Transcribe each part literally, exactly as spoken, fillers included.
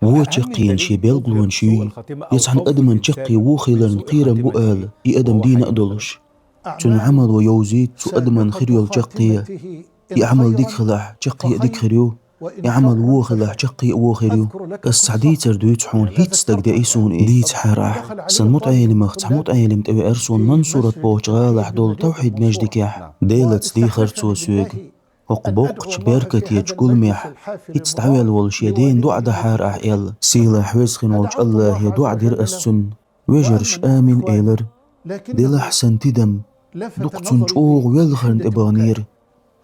Во чаккхенан шен белгалонаш юй, е цхьан адаман чаккхе во хиларна кхерам бу ала, и адам дийна а долуш. Цуьнан Ӏамало йовзуьйту цу адаман хир йолу чаккхе, и Ӏамал дика хилахь, чаккхе а дика хир ю, и Ӏамал во хилахь, чаккхе а во хир ю. Ас цхьа дийцар дуьйцу хьуна, хӀинца дагадеи суна и. Дийцахьара ахь. Сан мутаӀелимах цхьа мутаӀелим тӀевеара суна Мансурат бохучу гӀалахь долу тавхьид маьждигехь. Делаца дийхира цо соьга. ХӀокху боккхачу беркатечу гуламехь хӀинца дӀавелла волу шен дена доӀа дахьара ахь аьлла. Сийлахь веза хин волчу АллахӀе доӀа дира ас цунна. Вежарша амин элира. Делахь сан тидам дукха цунна чӀогӀа велхарна тӀебахнера.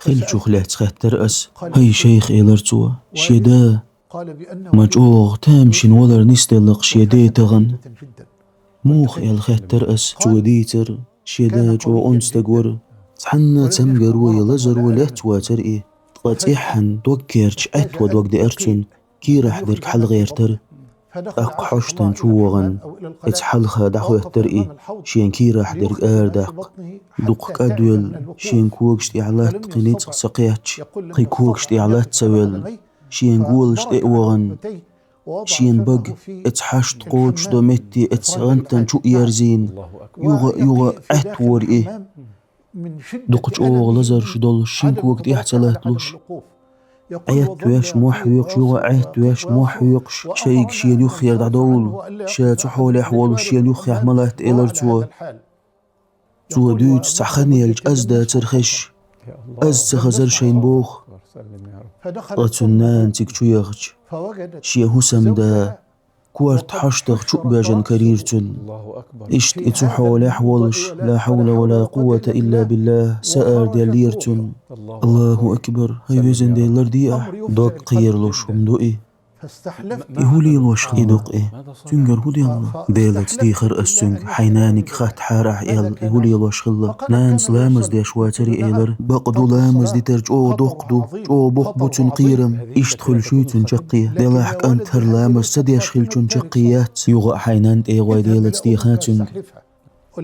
Хиллачух лаьцна хаьттара ас. ХӀай шайх, элира цо, шен да ма чӀогӀа тамашийна валар нисделла-кх шен ден тахана. Муха аьлла хаьттара ас. Цо дийцира, шен да чӀогӀа онда стаг вара. Цхьанна цамгаро я лазаро лаьцна вацара и. Ткъа цӀеххьана дог керча Ӏетта ван дог деара цунна, кийрахь дерг хьалагӀертара. ТӀаккха хьоштан чу вахана, оцу хьалха дӀахӀоьттира и, шен кийрахь дерг арадаккха. Дукха кӀадвелла, шен когаш тӀехь латта кхин ницкъ ца кхетча, кхин когаш тӀехь латта ца велла, шен голаш тӀе а вахана, шен бага оцу хьашт кхочушдо метте оцу гӀантана чу а ерзийна, юха а, юха а Ӏеттавора и. Дукха чӀогӀа лазарш долуш, шина кога тӀехь ца латталуш, Ӏеттавеш, мохь хьоькхуш, юха а Ӏеттавеш, мохь хьоькхуш, шайга шена юххера дӀадовла, ша цу хьолехь волуш шена юххехь ма латта, элира цо. Цо дуьйцу цхьа хан елча, аз дацара хезаш. Аз ца хазара шайна боху. Ткъа цуьнан нана цига чу яхча, шен хӀусамда корта хьоштах чу а боьжна карийра цунна. Иштта и цу хьолехь волуш, ла хьавла ва ла къуввата илла биллахӀ, са араделлера цунна. Аллаху акбар, хӀай везан Дела, ларде ахь, дог кхералуш хӀума ду и. И хӀун лелош хилла? И ду-кх и. Цуьнгара хӀун делла? Делаца дийхира ас цуьнга, хьайн наниг хаттахьара ахь аьлла, и хӀун лелош хилла. Нанас ламаз деш вацара и, элира. Бакъду, ламаз дитар чӀогӀа доккха ду, чӀогӀа боккха бу цуьнан кхерам. Иштта хуьлуш юй цунна чаккхе. Делахь кӀант, хӀара ламаз ца деш хиллачунна чаккхе яц. Юха а хьайн нанна тӀе гӀой, Делаца дийхина цуьнга.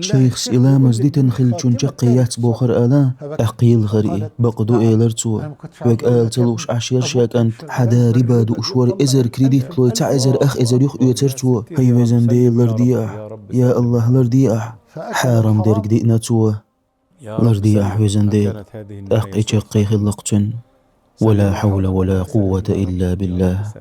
Шайхас и ламаз дитина хиллачунна чаккхе яц бохура ала, тӀаккха йилхира и. Бакъду, элира цо. Хьоьга ала ца лууш Ӏаш яра ша, кӀант, хьан да риба дууш вара, эзар кредит лой, цхьа эзар, ах эзар юхаоьцура цо. ХӀай везан Дела, ларде ахь. Я АллахӀ, ларде ахь. Хьарам дерг диъна цо. Ларде ахь, везан Дела. ТӀаккха и чаккхе хилла-кх цуьнан. Ва ла хьавла ва ла къуввата илла биллахӀ.